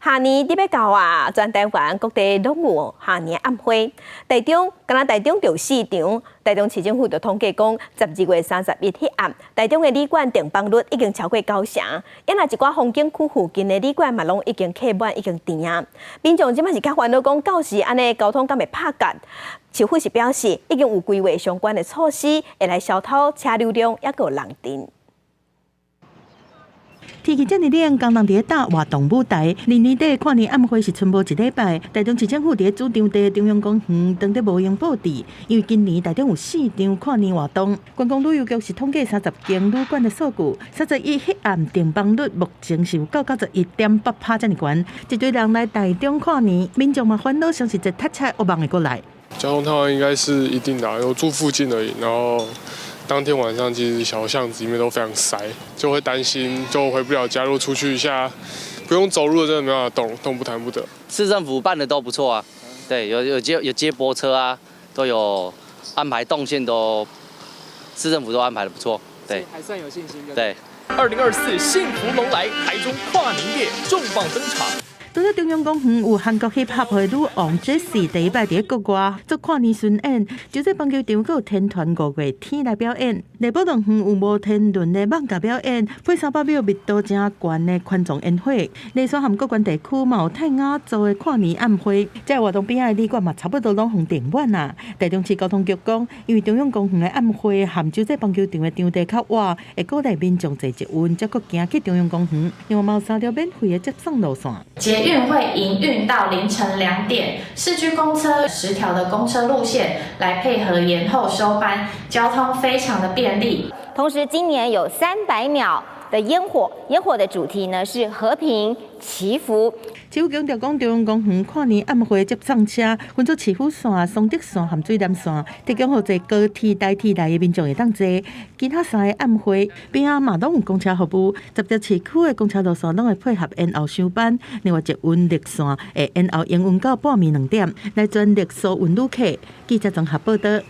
跨年欲到啊，全台灣各地攏有跨年暗會。台中，敢若台中就四場，台中市政府就統計講，12月31彼暗，台中的旅館訂房率已經超過九成，也若一寡風景區附近的旅館嘛，攏已經客滿，已經訂啊。民眾這擺是較煩惱講，到時按呢交通敢會拍結？市府是表示，已經有規劃相關的措施，會來疏導車流量，抑閣有人陣。天氣遮爾冷，工人佇咧搭活動舞台。年年底跨年暗會是賰無一禮拜。台中市政府佇咧主場地中央公園當咧無閒佈置，因為今年台中有四場跨年活動。觀光旅遊局是統計30間旅館的數據，31彼暗訂房率目前是有到91.8%遮爾懸。一堆人來台中跨年，民眾嘛煩惱，相信這塞車惡夢會過來。交通癱瘓應該是一定的，我住附近而已，然後當天晚上其實小巷子裡面都非常塞，就會擔心就回不了家。如果出去一下，不用走路的真的沒辦法動，動彈不得。市政府辦的都不錯啊，對，有接駁車啊，都有安排動線都，市政府都安排的不錯，對，還算有信心。對。2024幸福龍來台中跨年夜重磅登場。除了中央公園有韓國 hip hop 的女王 Jessie 第一擺佇咧國外做跨年巡演，洲際棒球場閣有天團五月天來表演，麗寶樂園有摩天輪的艋舺表演，配300秒密度誠懸的環狀煙火。麗山和各縣地區嘛有泰雅族的跨年暗會，這個活動邊仔的旅館嘛差不多攏予訂滿啊。台中市交通局講，因為中央公園的暗會和洲際棒球場的場地較倚，會鼓勵民眾坐捷運，才閣行去中央公園。另外嘛有三條免費的接送路線。捷運會營運到凌晨2點，市區公車10條的公車路線來配合延後收班，交通非常的便利。同時，今年有300秒的煙火，煙火的主題呢是和平祈福。市府強調講，中央公園跨年暗會接送車分做市府線、松德線和水湳線，提供予坐高鐵、台鐵來的民眾會當坐。其他三個暗會邊仔嘛攏有公車服務，10條市區的公車路線攏會配合延後收班。另外，捷運綠線會延後營運到半暝2點，來全力疏運旅客。記者綜合報道。